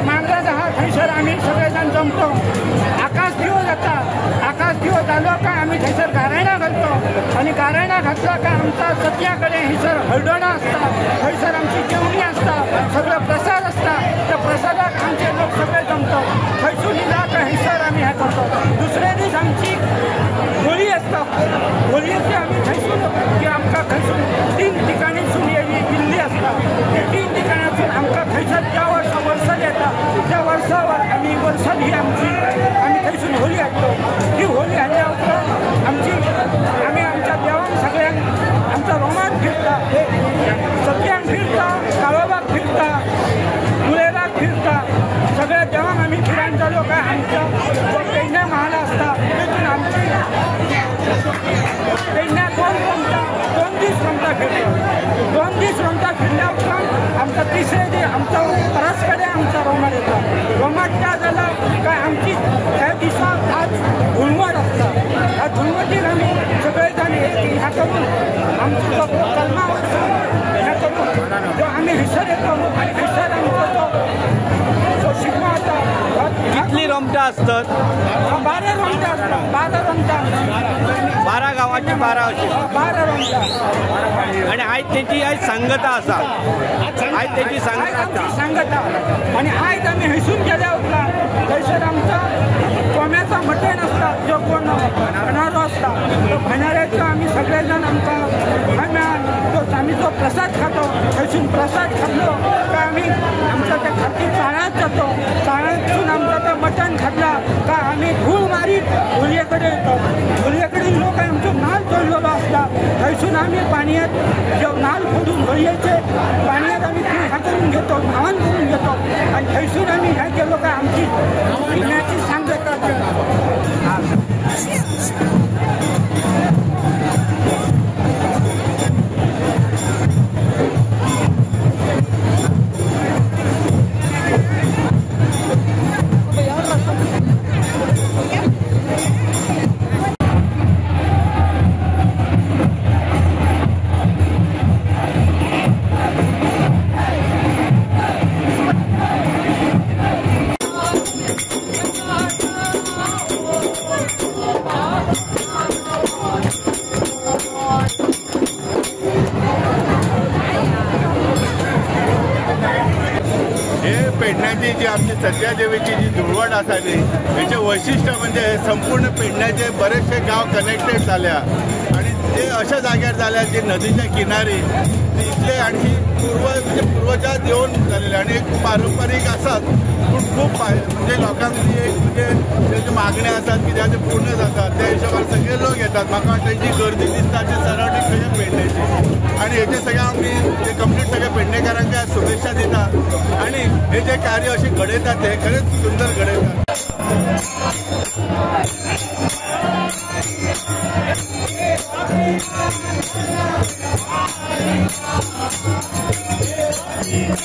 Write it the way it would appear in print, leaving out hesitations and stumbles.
मांद्रात आहा थंयसर आमी सगळे जाण जमतो. आकाश दिवो जाता, आकाश दिवो जालो काय आमी थंयसर गारायणां घालतो आनी गारायणां घातलो काय आमचा सत्या कडेन हयसर हळदोणां आसता, थंयसर आमची जेवणी आसता, सगळो प्रसाद आसता. त्या प्रसादाक आमचे लोक सगळे जमतो. थंयसून येयला काय हयसर आमी हें करतो. दुसरे दीस आमची होळी आसता. होळयेची आमी थंयसून की आमकां थंयसून 3 ठिकाणीसून दिल्ली आसता. ते 3 ठिकाणासून आमकां थंयसर ज्या वर्सा वर्सल येता त्या वर्सावर आमी वर्सल ही आमची आमी थंयसून होळी हाडटो. ही होळी हाडल्या उपरांत आमची आमी आमच्या देवांक सगळ्यांक आमचो रोमांत फिरता, सत्यांक फिरता, काळोबाक फिरता, कुळेराक फिरता. सगळ्या देवांक आमी फिरान जालो काय आमचो जो पेडण्या महाल आसता तेतून आमची पेडण्या 2 रोमता 2 दीस रोमता फिरता. 2 दीस रोमता फिरल्या उपरांत आमचा तिसरे दीस आमचो परस कडेन आमचा रोमाट येता. रोमाट त्या जाला काय आमची ह्या दिसा आज धुळवट आसता. ह्या धुळवटीक आमी सगळे जाण ह्या करून आमचो जो कलमा वचून ह्या करून जो आमी हयसर येतो आनी हयसर आमचो जो शिगमो जाता. कितली रोमटां आसतात? 12 रोमटां आसता. 12 रोमटां, 12 गांवाची 12 अशी 12 रोमटां. आनी आयज तेची आयज सांगता आसा, आयज तेची सांगता सांगता. आनी आयज आमी हयसून गेल्या उपरांत थंयसर आमचो कोम्याचो मटण आसता, जो कोण भांडारो आसता तो भांडाऱ्याचो आमी सगळे जाण आमकां खाम्यान तो आमी जो प्रसाद खातो. थंयसून प्रसाद खाल्लो काय आमी आमच्या त्या खाती चाळ्यांत जातो. चाळ्यांतसून आमचो तो मटण खाल्ला काय आमी धूळ मारीत होळये कडेन येतो. होळये कडेन लोक आमचो नाल तोडलेलो आसता. थंयसून आमी पाणयेंत जो नाल फोडून होळयेचे पाणयेंत आमी ह्या करून घेतो, न्हावन करून घेतो. आनी थंयसून आमी हें केलो काय आमची शिगम्याची सांगता. पेडण्याची जी आमची सत्यादेवीची जी धुळवट आसा न्ही, हेचें वैशिश्ट म्हणजे संपूर्ण पेडण्याचे बरेचशे गांव कनेक्टेड जाल्या आनी ते अशा जाग्यार जाल्या जे नदीच्या किनारी इतले आणखी पूर्व म्हणजे पूर्वजात येवन जालेले आनी एक पारंपारीक आसात, पूण खूब म्हणजे लोकांक ती एक म्हणजे तेज्यो मागण्यो आसात कित्याक ते पूर्ण जातात त्या हिशोबान सगळे लोक येतात. म्हाका वाटता जी गर्दी दिसता ती सरावंडींग सगळे पेडण्याची आनी हेचे सगळे आमी जे कंप्लीट सगळे पेडणेकारांक शुभेच्छा दिता आनी हे जे कार्य अशें घडयतात ते खरेंच सुंदर घडयतात. Yeah.